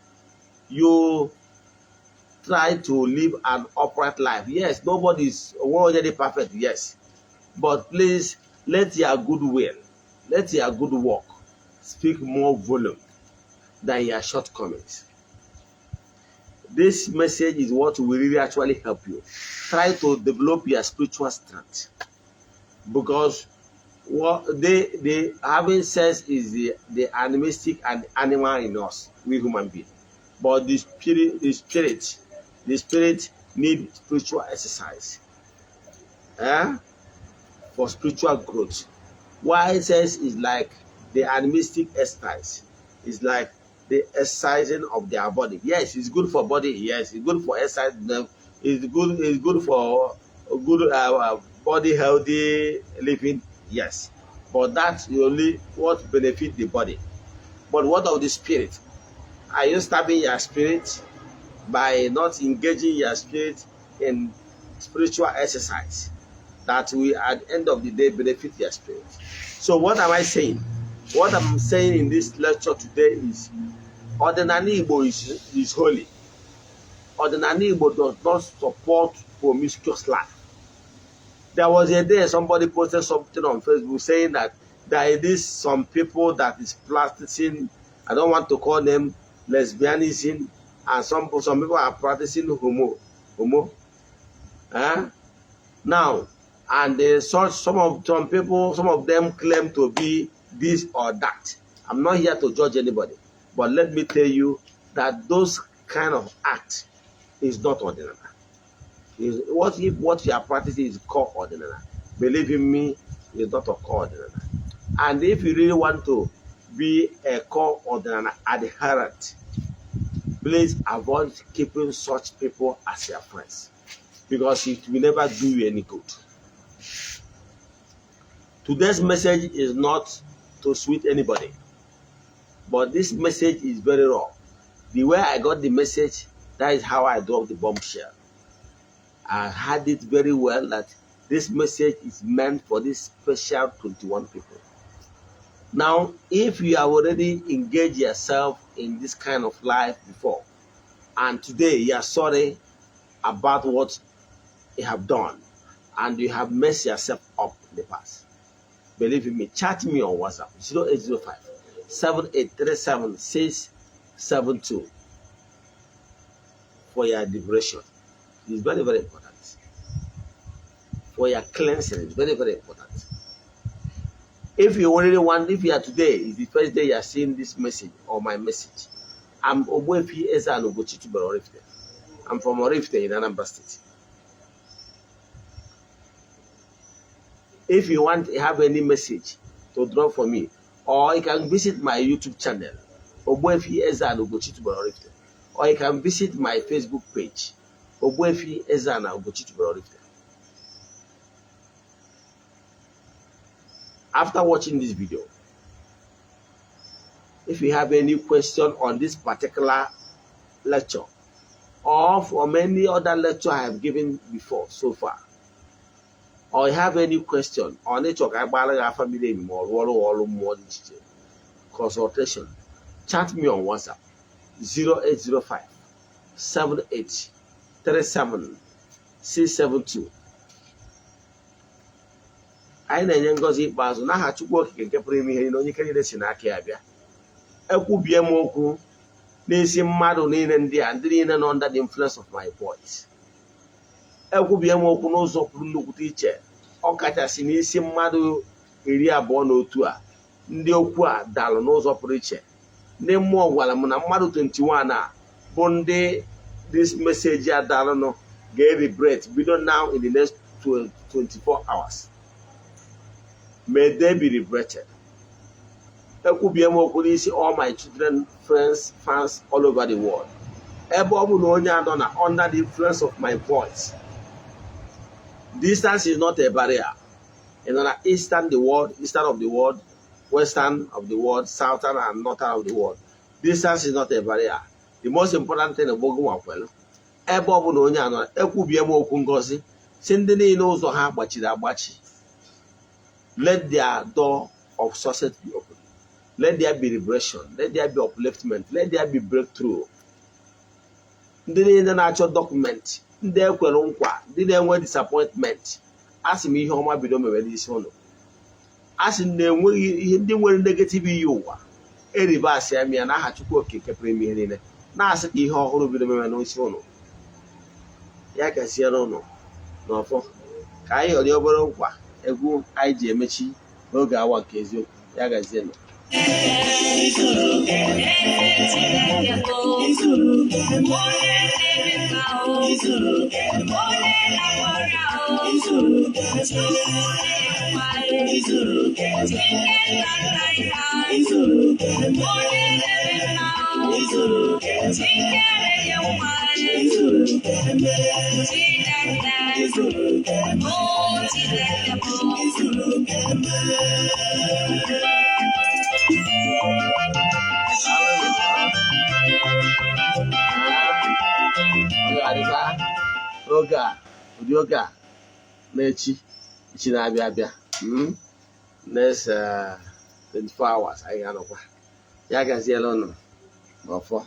you try to live an upright life. Yes, nobody is already perfect, yes. But please let your good will, let your good work speak more volume than your shortcomings. This message is what will really actually help you. Try to develop your spiritual strength. Because what they having sex is the animistic and animal in us, we human beings. But the spirit need spiritual exercise. Eh? For spiritual growth. Why sex is like the animistic exercise. It's like the exercising of their body. Yes, it's good for body. Yes, it's good for exercise. It's good. It's good for good body healthy living. Yes, but that's only what benefit the body. But what of the spirit? Are you stabbing your spirit by not engaging your spirit in spiritual exercise that will at the end of the day benefit your spirit? So what am I saying? What I'm saying in this lecture today is Ọdịnala Igbo is holy. Ọdịnala Igbo does not support promiscuous life. There was a day somebody posted something on Facebook saying that there is some people that is practicing, I don't want to call them lesbianism, and some people are practicing homo. Homo. Eh? Now, and they, such some of some people, some of them claim to be this or that. I'm not here to judge anybody, but let me tell you that those kind of act is not ordinary. Is what if what you are practicing is called ọdịnala? Believe in me, it's not a core ọdịnala. And if you really want to be a core ọdịnala adherent, please avoid keeping such people as your friends, because it will never do you any good. Today's message is not to sweet anybody, but this message is very raw. The way I got the message, that is how I dropped the bombshell. I had it very well that this message is meant for this special 21 people. Now, if you have already engaged yourself in this kind of life before, and today you are sorry about what you have done, and you have messed yourself up in the past, believe in me, chat me on WhatsApp 0805 7837 672 for your liberation. It's very, very important. For your cleansing, it's very, very important. If you already want, if you are today, is the first day you are seeing this message or my message, I'm Ogbuefi Eze-Ana Ugochi tubelu Oraifite. I'm from Oraifite in Anambra State. If you want to have any message to drop for me, or you can visit my YouTube channel, Ogbuefi Eze-Ana Ugochi tubelu Oraifite, or you can visit my Facebook page, Ogbuefi Eze-Ana Ugochi tubelu Oraifite. After watching this video, if you have any question on this particular lecture or from any other lecture I have given before so far, or you have any question on ịchọ ka agbara gị afa miri emi ma ọ rụọ ọrụ ọrụ mmụọ dị iche iche, consultation, chat me on WhatsApp 0805 78 37 672. Anyị na-enye ngọzi ikpeazụ n'aha Chukwu Okike nke pụrụ ime ihe niile, onye ike niile si n'aka ya bịa. Ekwubie m okwu n'isi mmadụ niile ndị a, ndị niile nọ under the influence of my voice. Ekwubie m okwu n'ụzọ pụrụ nnukwute iche, ọ kachasị n'isi mmadụ 21 a ndị okwu a dalụ n'ụzọ pụrụ iche. Ndị mmụọ gwara m na mmadụ 21 a bụ ndị This message adaranụ ga-vibrate bido now in the next 24 hours, may they be liberated. Ekwubie m okwu n'isi all my children, friends, fans all over the world. Ebe ọ bụ na onye anọ na under the influence of my voice, distance is not a barrier. Ị nọ na eastern the world, eastern of the world, western of the world, southern and northern of the world, distance is not a barrier. The most important thing bụ gị nwakwelu. Ebe ọ bụ na onye anọ, ekwubie m okwu ngozi si ndị niile ụzọ ha gbachiri agbachi, let their door of success be open. Let there be liberation, let there be upliftment, let there be breakthrough. Ndị niile na-achọ document, ndị ekwere nkwa, ndị na-enwe disappointment, a sị m ihe ọma bido mere n'isi ụlọ. A sị m na enweghị ihe ndị nwere negative iyi ụwa eribasị ya ya n'aha Chukwu Okike pụrụ ime ihe niile, na-asị ka ihe ọhụrụ bido mere n'isi ụlọ. Ya gaziere ụnụ n'ọfọ. Ka anyị ghọrọ obere nkwa egwu anyị ji emechi n'oge awa nke eziokwu. Ya gazienụ. Eze Chineke bụ onye na-eme mma o, onye na-agwọ ọrịa o, Chukwu na-enye nwa, Chineke nna nna ya, onye na-eme mma o, Chineke na-enye nwa, Chineke, o Chineke bụ. Ọ ga-adịkwa oge a, ụdị oge a n'echi, echi na-abịa abịa, next 24 hours anyị ga-anọkwa. Ya gaziela ụnụ n'ọfọ.